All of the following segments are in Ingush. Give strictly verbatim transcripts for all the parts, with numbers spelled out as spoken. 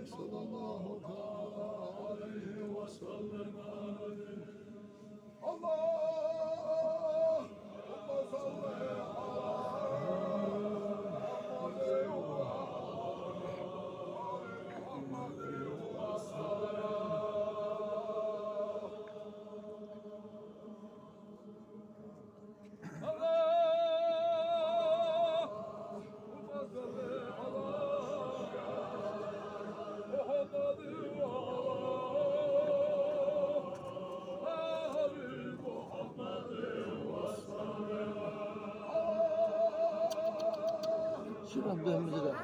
صلى الله تعالى عليه وسلم. اللهم صل على محمد وعلى آل محمد وسلم. Şuradan dönmemiz lazım.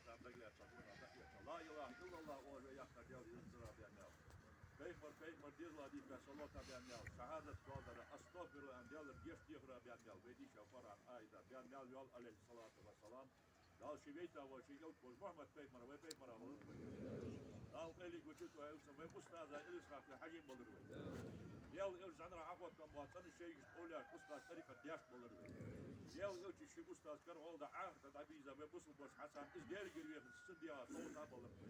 Ца дагахь ца хуна дагахь ца. Ла илахӀа иллаллахӀ оалаш вай яхар Даьла дезалца баь мел. Пайхамар, пайхамар дезала дийхка салота баь мел. Шахьадат доаладар, астагӀфируллахӀ аьнна, Даьлага гешт дехар баь мел. Вай дийша Къуръан аят баь мел йола, алейхи салату ва салам. Дала ший вайта ва ший элча волча Мухьаммад пайхамара, вай пайхамара валар. Дала къайле гучуйойла цун, вай устаза Илисхака хьажий балар вай. Даьла элча зӀанара хьахоттам ба цӀена шайгаш, къовлаш устаз тӀарикъат деш балар вай. Даьла элча ший устаз кара гӀолла Ӏахарта дӀабийза вай бусалба бош хьасан из геригара вехаш цун дегӀа совгӀата балар вай.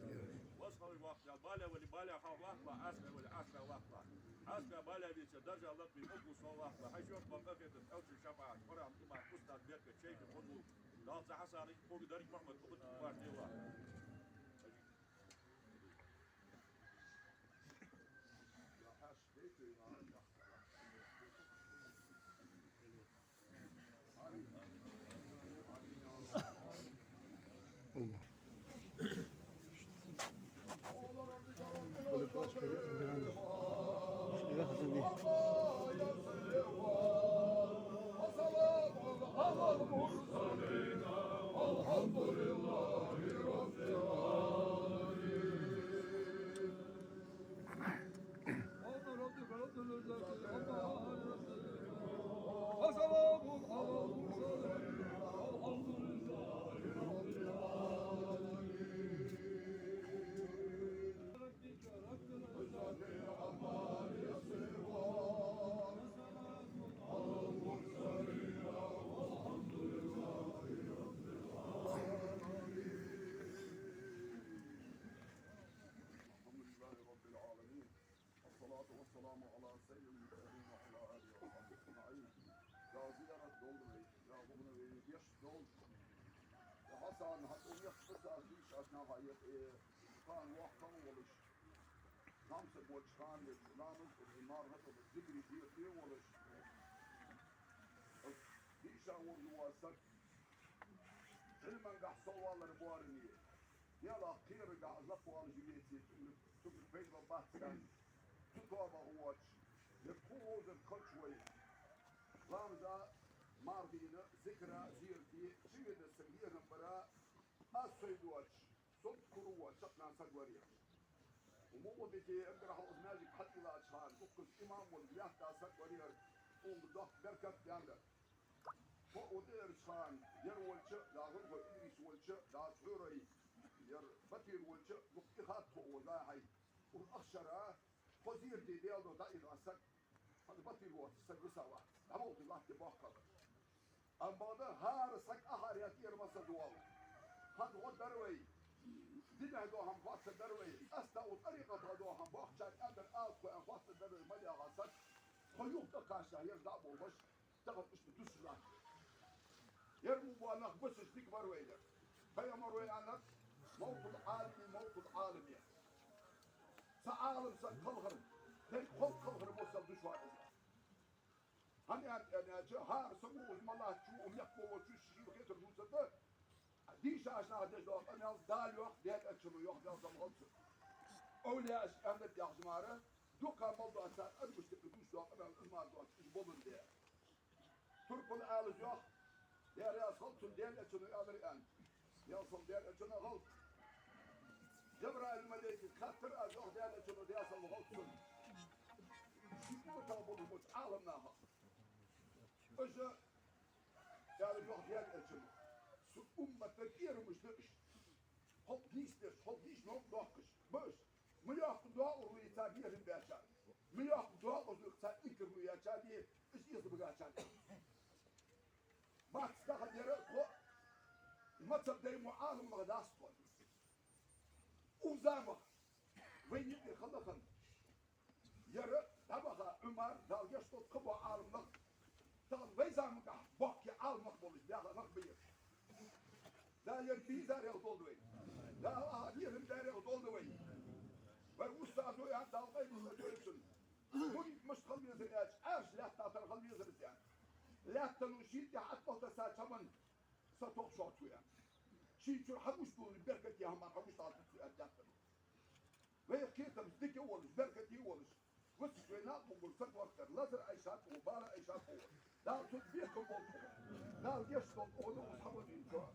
Васхалаш вахтал бале вали бале хьал вахтала, Ӏаскар вали Ӏаскар вахтала. Ӏаскар бале веце даржа лакхве мукъу со вахтала. Хьажа бакъахетар элча шафаӀат, Къуръан, иман, устаз беркат, шайх хозу. Дала цу хьасанага кхоъ дариг Мухьаммад къубат баш дела. الحمد لله رب العالمين. الصلاة والسلام على سيد المرسلين وعلى آله وصحبه أجمعين. Я зиярат долда вай, я гӀулакх вай, я гешт долда. Я Хьасан, хьа тӀом яхаш ца дийша аз наха яхе, э, хан воккха волаш. Намса боч хан веш, намаз, мархат, зикри, зикри волаш. Дийша волаш ва саг. Ӏилмангахь совалар боараме. Делах кхерагахь аз лакхвала живеце, цуьнга пайда бац аьнна, цу тоба воацаш, я кху вовзар кхача вай. Ламаза, мархийна, зикра, зерате, ши вина са лерам бара, аз сой доацаш, со кхуьрув чакхна саг варий. Умугъа дите, эггара хьалха маьждиг хьатӀаилача хана, дуккхаза имам волаш лаьтта саг варий, цунга доккха беркат даьннад. Тхо а тӀаэрча хана, ер волча, дагӀан хьо Идрис волча, дагӀа хьурай, ер Батир волча, дукха и хатта тхо а вала хьай. Ур ахшара, тхо зерате Даьла духьа дӀаийна саг, хӀанз Батир воацаш саг виса вац, дӀаволхе латте боккха. Амма бакъда хӀара саг ахьар я тӀера масса дола. ХӀанз гӀо дар вай, динах дола хӀама хоттадар вай, астагӀу тӀарикъатах дола хӀама боккхачар аьннадар ала тхо аьнна хоттадар вай, мел яха саг, тхо юха тӀакхаччалца ер дӀа а болаш, тахана иштта дусаш латт. Ер мо бола нах бусаш дика бар вайна. Пайхамара аьннад: موت العالم موت العالم. Цхьа Ӏалам саг кхалхар, деррига халкъ кхалхар мо саг душвар из. ХӀана аьнна аьлча, хӀара саго укхаза ма латтачо, укх мехка ма волчо шийна хетар дувцаргда. Дийшача наха деш дола къамаьл Дала йоах, Даьла Элчано йоах, Даьла салам хилда цунна. Овлияаша аьннад яхаш мара, дукха мел доацар адамашта тӀа дувцаш дола къамаьл из мара доацаш, из боландаь. Турпал Ӏаьлас йоах, Даьла раьза хилва цунна, Даьла Элчано аьлар аьнна. Даьла салам Даьла Элчанна хилда. Жабраил малейкага хаьттар аз, йоах, Даьла Элчано, Даьла салам хилда цунна, ший умматах болаш болча Ӏаламнахах. Уж, аьлар, йоах, Даьла Элчано, са уммата кӀерамаш да уж. Халкъ нийсдеш, халкъ нийсдеш новкъа доаккхаш ба уж. Ма йоккха доагӀар лу цар лерхӀам баьчарна, ма йоккха доагӀар лу цар инкарло яьчарна, из эца багачарна. Бац тахан ер а тхо, мазхӀаба дай мо Ӏаламнах дац тхо. Укх замах вайна юкъе хала хинна ер дӀабаха Ӏумар, Дала гешт долда, кхыбола Ӏаламнах, тахан вай заманахь боккхий Ӏаламнах болаш баьха нах ба ераш. Дала ер бийзарех долда вай. Дала ахьа лерхӀам дарех долда вай. Вай устазо аьннад, Дала къайле дойла цунна. Мурид мишта хила везар аьлча, Ӏаьржа лаьтта тара хила везар из аьнна. Лаьттано ший тӀехьа атта бахтаса чаман са тох шоцу аьнна. Ший чура хьагуш долу беркате хӀаман хьагуш далуш цу аьнна лаьттано. Вай кхетамца дика а волаш, беркате а волаш, вацаш вай накъо гур саг вахтар, лазар Ӏайшат а ву, бала Ӏайшат а ву. Дала цунна бекхам болба тхо. Дала гешт долда тхона укхаза хьавазийначоа.